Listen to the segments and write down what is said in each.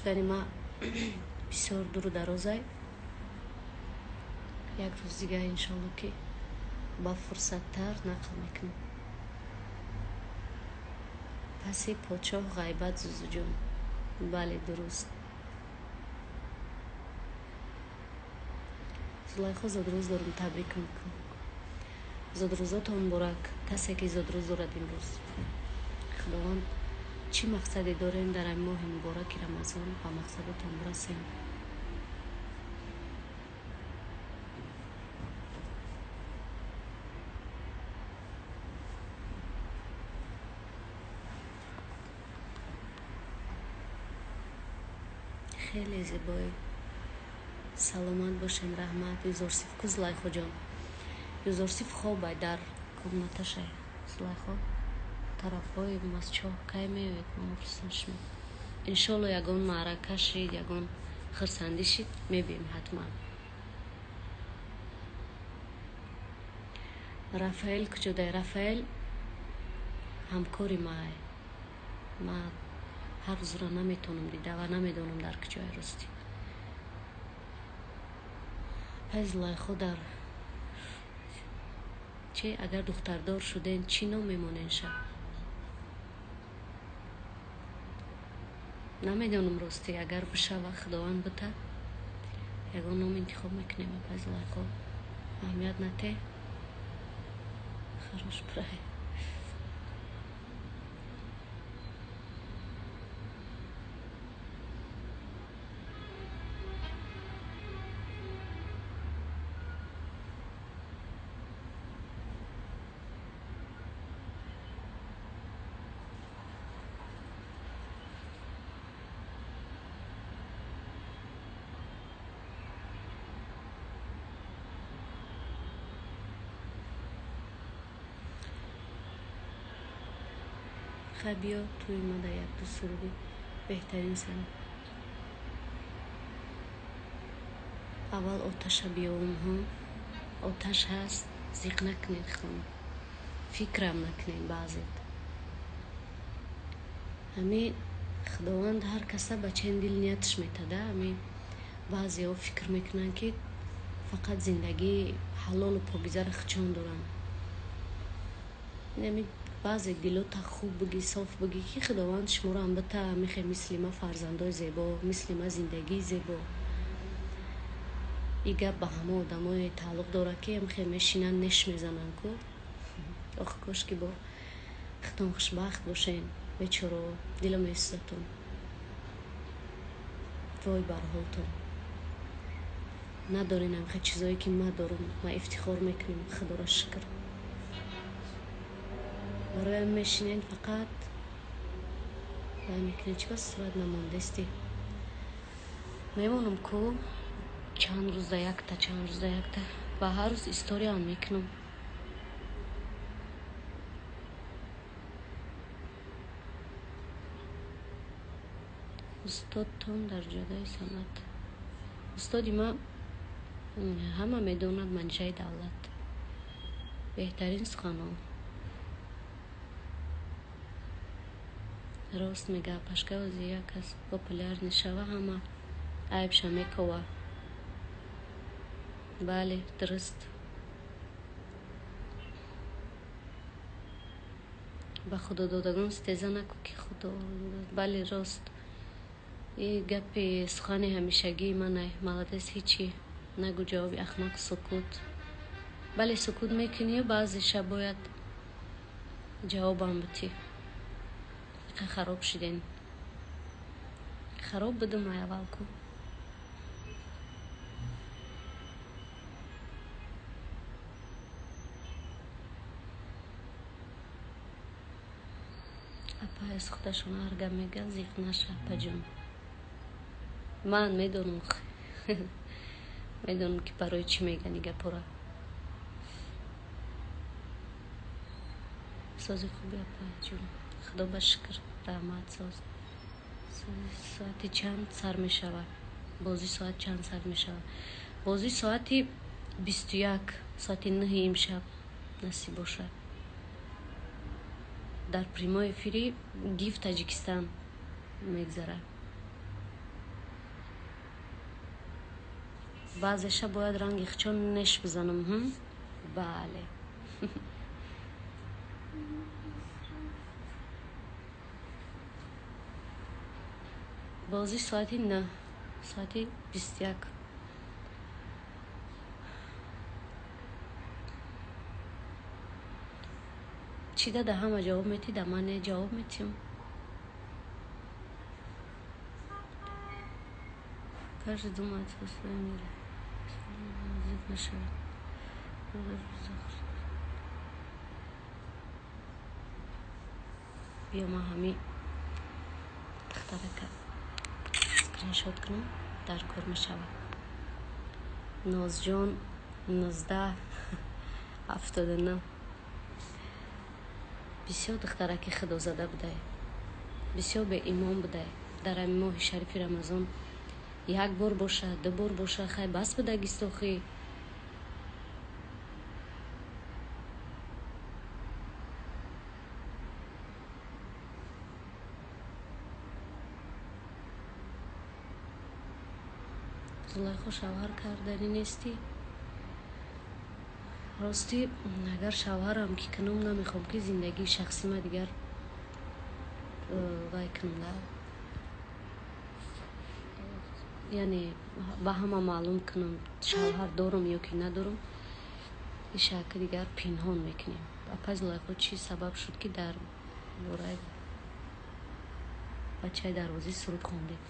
Гуфтани ма бисёр дуру дарозай. Як рӯз дига, иншолло, ки ба фурсаттар нақл мекунам. Паси подшоҳ ғайбат, зузуҷон. Бале, дуруст. Зулайхо, зодрӯз дорум, табрик мекунам. Зодрӯзотон муборак, касе ки зодрӯз дорад имрӯз. Худованд, чӣ мақсаде дорем дар ин моҳи мубораки Рамазон, ба мақсадотон бирасем. Хеле зебоӣ, саломат бошем, раҳмат. Юзорсиф ку, Зулайхоҷон? Юзорсиф хобай, дар комнаташай. Зулайхо, тарафҳои Масчоҳ кай меоед? Мо мухлисон шумо. Иншолло, ягон маърака шид, ягон хурсандӣ шид, мебием ҳатман. Рафаэл куҷодай? Рафаэл ҳамкори май. Ма ҳар рӯзро наметавонам дида ва намедонам дар куҷое, ростӣ. Пай Зулайхо, дар чи, агар духтардор шуден, чӣ ном мемонен ша? Намедонам, ростӣ. Агар бишава, Худованд бита, ягон ном интихоб мекунем. Апай Зулайхо, аҳамият нате, хорош прай. Хай, биё, тӯи мада якду суруди беҳтарин сан. Аввал оташа биёвум. Ҳо, оташ ҳаст, зиқ накунед, хон, фикрам накунед баъзет. Ҳами Худованд ҳар каса ба чен дил нияташ метада. Ҳами баъзеҳо фикр мекунанд, ки фақат зиндагии ҳалолу покизаро хичон доранд. Ами баъзе дилота хуб бигӣ, соф бигӣ, ки Худованд шуморо ҳам бита михе, мисли ма фарзандои зебо, мисли ма зиндагии зебо. И гап ба ҳама одамое тааллуқ дорад, ки амхе мешинанд, неш мезананд ку. Ох, кош ки бо худтон хушбахт бошен, бечоро, дило месӯзатон. Вой бар ҳолтон, надорен амхе чизое, ки ма дорам. Ма ифтихор мекунам, Худоро шукр. Бароям мешинен, фақат вай мекунед. Чӣ ба сурат намондасти? Мемонам ку, чанд рӯза якта, чанд рӯза якта, ва ҳар рӯз историяам мекунам. Устодтон дар ҷодаи санъат? Устоди ма ҳама медонад, Манижаи Давлат. Беҳтарин суханон. Рост мега, пашкавози як кас популяр нешава, ҳама айбша мекова. Бале, дуруст. Ба худододагон стеза наку, ки Худо. Бале, рост. И гапи сухани ҳамешагии манай. Молодец, ҳичи нагу, ҷавоби ахмақ сукут. Бале, сукут мекунию баъзеша бояд ҷавобам битӣ. Хароб шиден, хароб будум ай аввал ку. Апа, аз худашон ҳар гап мегӯянд, зиқ наша, апаҷон. Ман медонам, медонам, ки барои чӣ мегӯянд и гапора. Сози, хуби, апаҷон? Худо ба шукр, раҳмат, соз. Соати чанд сар мешавад бозӣ? Соат чанд сар мешавад бозӣ? Соати 21, соати 9 имшаб, насиб бошад, дар прямой эфири Гиф Таҷикистан мегзарад. Баъзеша бояд ранги хичон неш бизанам. Бале. Бозӣ соати 9, соати 21. Чӣ да ҳама ҷавоб метӣ, да ман не ҷавоб метиҳам? Каждый думает о своем мире. Наздик нашавад. Биё, ман ҳами духтарака скриншот кунам, дар кор мешавад. Нозҷон 1979. Бисёр духтараки худозада будай, бисёр беимон будай. Дар ҳами моҳи шарифи Рамазон як бор боша, ду бор боша, хай бас буда гистохӣ. Зулайхо, шавҳар карданӣ нестӣ? Ростӣ, агар шавҳарам ки кунам, намехоҳам ки зиндагии шахсима дигар вай кунам да, яъне ба ҳама маълум кунам, шавҳар дорам ё ки надорам. Ишака дигар пинҳон мекунем. Апай Зулайхо, чӣ сабаб шуд, ки дар бораи бачаи дарвозӣ суруд хондем?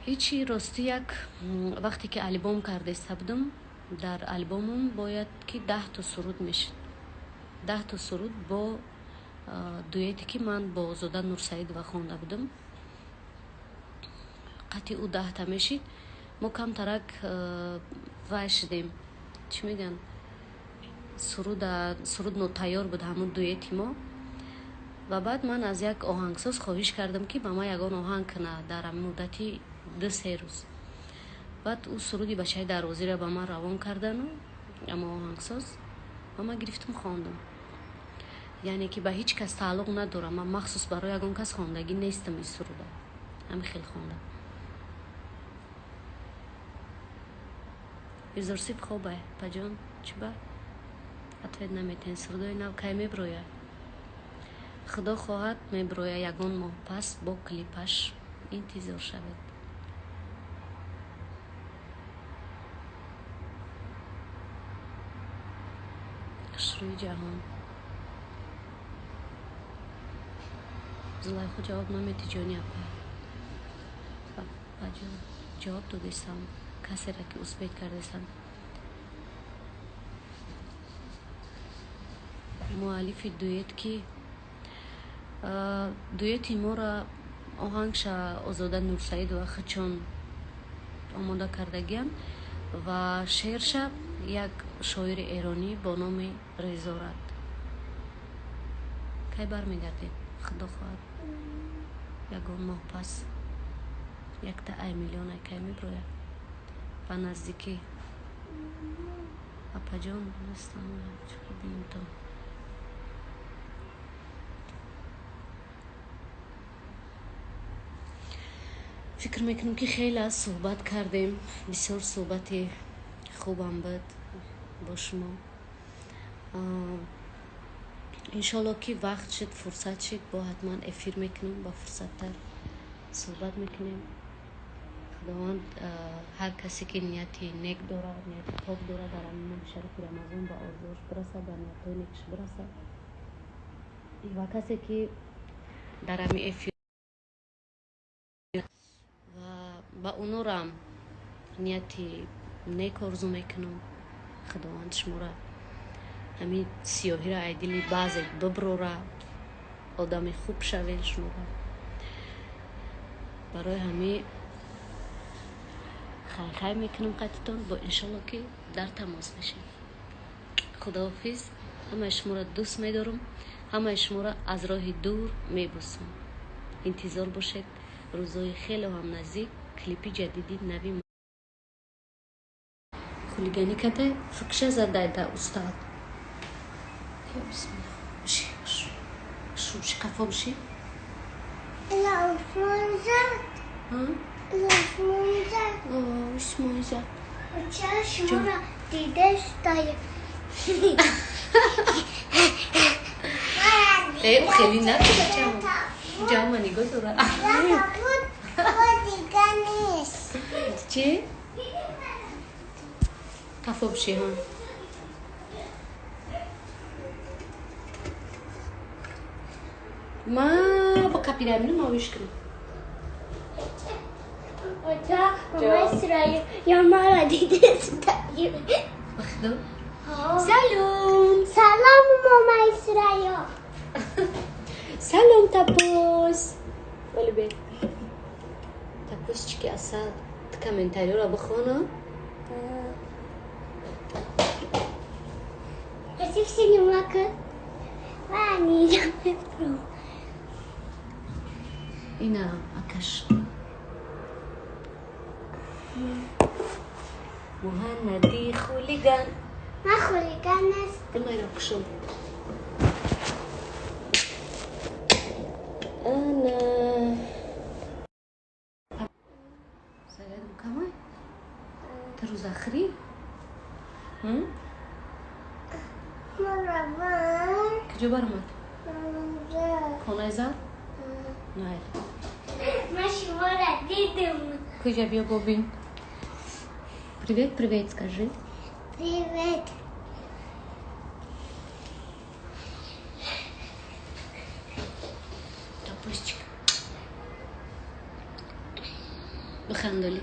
Ҳечи, ростӣ, як вақте ки альбом кардаиста будам, дар альбомам бояд ки 10-то суруд мешуд, 10-то суруд бо дуэте, ки ман бо Озода Нурсаидова хонда будам, қати ӯ 10-та мешид. Мо камтарак вай шудем, чӣ мегӯянд, суруд нотайёр буд ҳамун дуэти мо. Ва баъд ман аз як оҳангсоз хоҳиш кардам, ки ба ман ягон оҳанг кунад дар ҳамин муддати 2-3 рӯз. Баъд ӯ суруди бачаи дарвозиро ба ман равон кардану ама оҳангсоз, ва ман гирифтам, хондам. Яъне ки ба ҳеҷ кас тааллуқ надорам, ман махсус барои ягон кас хондагӣ нестам ин суруда, ҳамин хел хондам. Юзурсиф хобай, паҷон, чиба ответ наметиҳен? Сурудои нав кай меброяд? Худо хоҳад, меброяд ягон моҳ пас бо клипаш, интизор шавед. Хушрӯи ҷаҳон. Зулайхо, ҷавоб наметӣ, ҷони апа? Апаҷон, ҷавоб додистам касеро, ки успеть кардастам. Муаллифи дуэт ки? Дуэти моро оҳангша Озода Нурсаидова хичон омода кардагиам ва шеърша як шоири эронӣ бо номи Резорат. Кай бармегардед? Худо хоҳад, ягон моҳ пас. Якта ай миллион ай кай меброяд? Ба наздикӣ. Апаҷон, нестам, бинтон. Фикр мекунам, ки хеле аз суҳбат кардем, бисёр суҳбати хубам буд бо шумо. Иншолло, ки вақт шуд, фурсат шуд, бо ҳатман эфир мекунем, ба фурсаттар суҳбат мекунем. Худованд ҳар касе ки нияти нек дорад, нияти пок дорад, дар ҳамин моҳи шарифи Рамазон ба орзуош бирасад, ба ниятҳои некаш бирасад. Ва касе ки дар ҳамин эфир ва ба онорам нияти нек орзу мекунам. Худованд шуморо ҳамин сиёҳиро ай дили баъзе биброра, одами хуб шавед шуморо. Барои ҳамин хайр-хайр мекунам қатитон, бо иншолло, ки дар тамос мешем. Худоҳофиз, ҳамаи шуморо дӯст медорам, ҳамаи шуморо аз роҳи дур мебӯсам. Интизор бошед, рӯзҳои хеле ҳам наздик клипи ҷадиди нави. Хулиганӣ кардай, фикша задай да устад. Бисмилла, ши, қафо биши. Ила Усмон зад. Ила Усмон зад. Мовиш мойза. Оча шуморо дида шудаю. Э, хеле наку бачам. Ҷама нигоҳ дора. Дига нест. Чӣ? Қафо биши ҳа. Ма ба капирамину мовиш кунам. Оча, мамаи Сурайё, ё маро дида шудаю. Ба худо? Салом. Салом, мамаи Сурайё. Салом, Тапос. Вале бе. Тапосчики асал. Ту комментариёро бихона. Ина акаш. Муҳаннади хулиган. Ман хулиган нестам. Майро кушом. Ана. Зарядом камай? Ту рӯзахӯрӣ? Куҷо баромад? Хонаи зан? Найр. Ман шуморо дидам. Куҷа биё бобин. Привет, привет, скажи. Привет. Тапусчик. Бихандоли.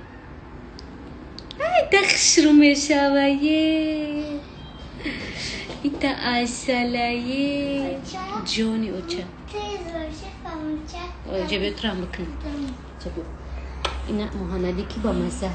Ай, дахшру мешавае. Ита асалае. Ҷони оча. Ҷабиё турам бикун. Ҷабиё. Ина муҳаннади ки ба маза.